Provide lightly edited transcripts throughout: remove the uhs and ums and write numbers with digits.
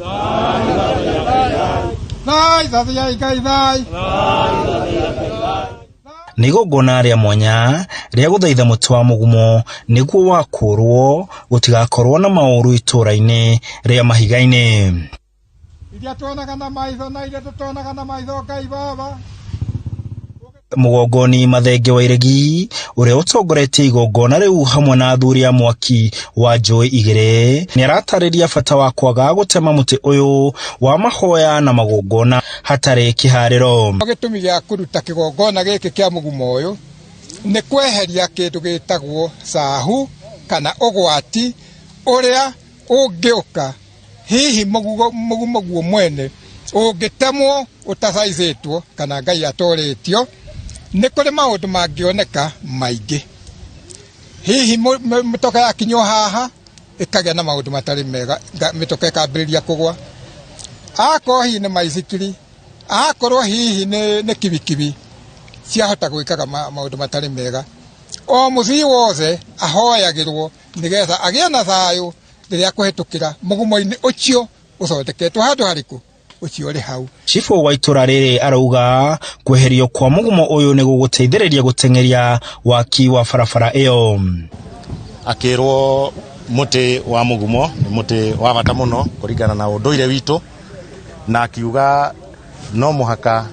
Thai. Thai, thathaiai Ngai thai. Nĩ igongona rĩa mwanya rĩa gũthaitha mũtĩ wa mũgumo nĩguo wakũrwo gũtigakorwo na maũru itũra-inĩ rĩa mahiga-inĩ. Iria tuonaga na maitho na iria tũtonaga na maitho Ngai Baba. Mũgongoni Mathenge wa Iregi ũrĩa ũtongoretie igongona rĩu hamwe na athuri a mwaki wa njũĩ igĩrĩ nĩ aratarĩria bata wa kwaga gũtema mũtĩ ũyũ wa mahoya na magongona hatarĩ kĩharĩro. Gĩtũmi gĩa kũruta kĩgongona gĩkĩ kĩa mũgumo ũyũ nĩ kweheria kĩndũ gĩtagwo cahu kana ũgwati ũrĩa ũngĩũka hihi mũgumo guo mwene ũngĩtemwo ũtathaithĩtwo kana Ngai atorĩtio. Nĩ kũrĩ maũndũ mangĩoneka maingĩ, hihi mĩtoka yakinywo haha ĩkagĩa na maũndũ matarĩ mega, mĩtoka ĩkambĩrĩria kũgwa, akorwo hihi nĩ maithikiri, akorwo hihi nĩ kibikibi ciahota gwĩkaga maũndũ matarĩ mega. O mũthii wothe ahoyagĩrwo nĩgetha agĩe na thayũ rĩrĩa akũhĩtũkĩra mũgumo-inĩ ũcio ũthondeketwo handũ harĩkũ ũcio ũrĩ hau. Cibũ wa itũra rĩrĩ arauga kweherio kwa mũgumo ũyũ nĩ gũgũteithĩrĩria gũteng'eria waki wa barabara ĩyo. Akĩrwo mũtĩ wa mũgumo nĩ mũtĩ wa bata mũno kũringana na ũndũire witũ, na akiuga no mũhaka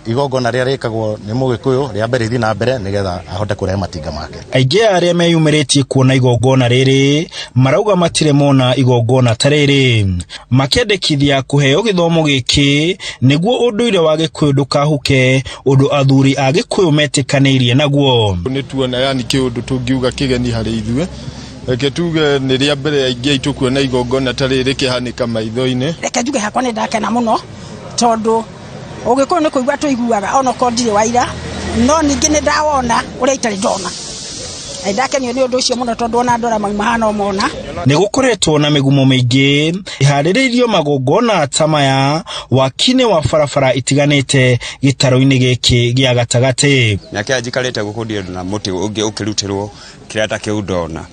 igongona rĩrĩa rĩkagwo nĩ mũgĩkũyũ rĩa mbere rĩthiĩ na mbere nĩgetha ahote kũrehe matinga make. Aingĩ a arĩa meyumĩrĩtie kuona igongona rĩrĩ marauga matirĩ mona igongona ta rĩrĩ, makĩendekithia kũheo gĩthomo gĩkĩ nĩguo ũndũire wa Gĩkũyũ ndũkahuke, ũndũ athuri a Gĩkũyũ metĩkanĩirie naguo. Nĩ tuona yani kĩũndũ tũngiuga kĩgeni harĩ ithuĩ, reke tuge nĩ rĩa mbere aingĩ aitũ kuona igongona ta rĩrĩ rĩkĩhanĩka maitho-inĩ. Reke njuge hakwa nĩ ndakena mũno tondũ ũgĩkũyũ nĩ kũigua tũiguaga onokorwo ndirĩ waira, no ningĩ nĩ ndawona ũrĩa itarĩ ndona. Na ndakenio nĩ ũndũ ũcio mũno tondũ ona andũ arĩa mauma haha no mona. Nĩ gũkoretwo na mĩgumo mĩingĩ ĩharĩrĩirio magongona ta maya waki-inĩ wa barabara itiganĩte gĩtarũ-inĩ gĩkĩ gĩa gatagatĩ. Mĩaka ĩrĩa njikarĩte gũkũ ndirĩ na mũtĩ ũngĩ ũkĩrutĩrwo kĩrĩa ta kĩu ndona.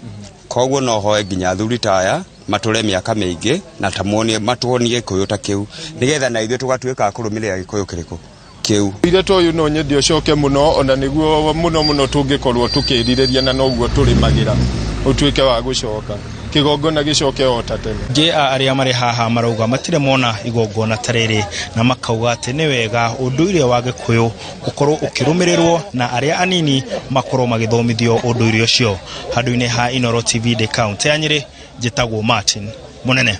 Koguo no hoe nginya athuri ta aya matũre mĩaka mĩingĩ na tamuonie matuonie gĩkũyũ ta kĩu nĩgetha na ithuĩ tũgatuĩka a kũrũmĩrĩra gĩkũyũ kĩrĩkũ kĩu. Ũira ta ũyũ no nyende ũcoke mũno, ona nĩguo mũno mũno tũngĩkorwo tũkĩrirĩria na noguo tũrĩmagĩra ũtuĩke wa gũcoka kĩgongona gĩcoke o ta tene. Aingĩ a arĩa marĩ haha marauga matirĩ mona igongona ta rĩrĩ na makauga atĩ nĩ wega ũndũire wa Gĩkũyũ ũkorwo ũkĩrũmĩrĩrwo na arĩa anini makorwo magĩthomithio ũndũire ũcio. Handũ-inĩ ha Inooro TV ndĩ kaũntĩ ya Nyĩrĩ, njĩtagwo Martin Mũnene.